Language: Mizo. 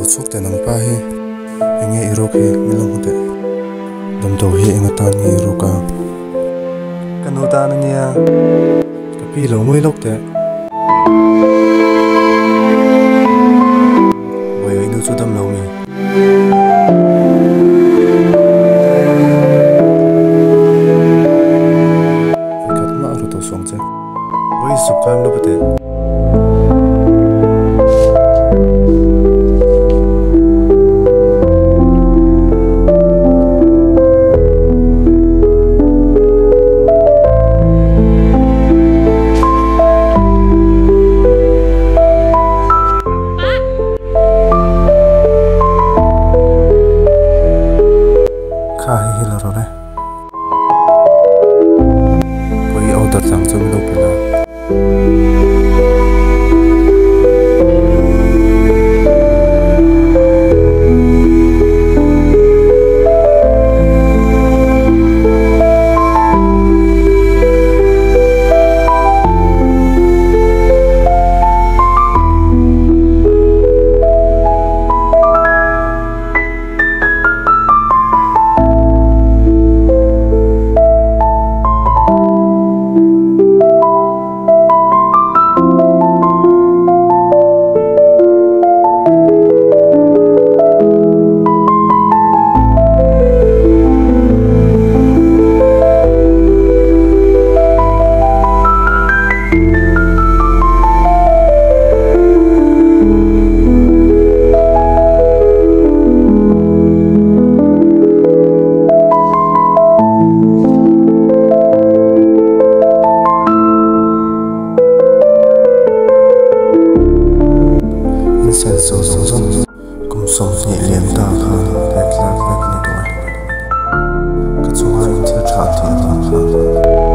Aw chhuak teh nang pa hi enge i ruk hi min lo hmu teh. Damdawi hi eng atan nge i ruk a? Ka nu tan a nia. Ka pi lo ngawi lawk teh. Bawiha i nu chu dam lo mi? Vawikhat mah a ru tawh suang che. Vawi subscribe lo teh. Kha hei hi la rawh le. Pawih order dang chu min lo pe la. Insight zawng zawng zawng kum 20 lian ta khan pek tlak vek a ni tawh e. Ka chunga in thil tha tih avang khan.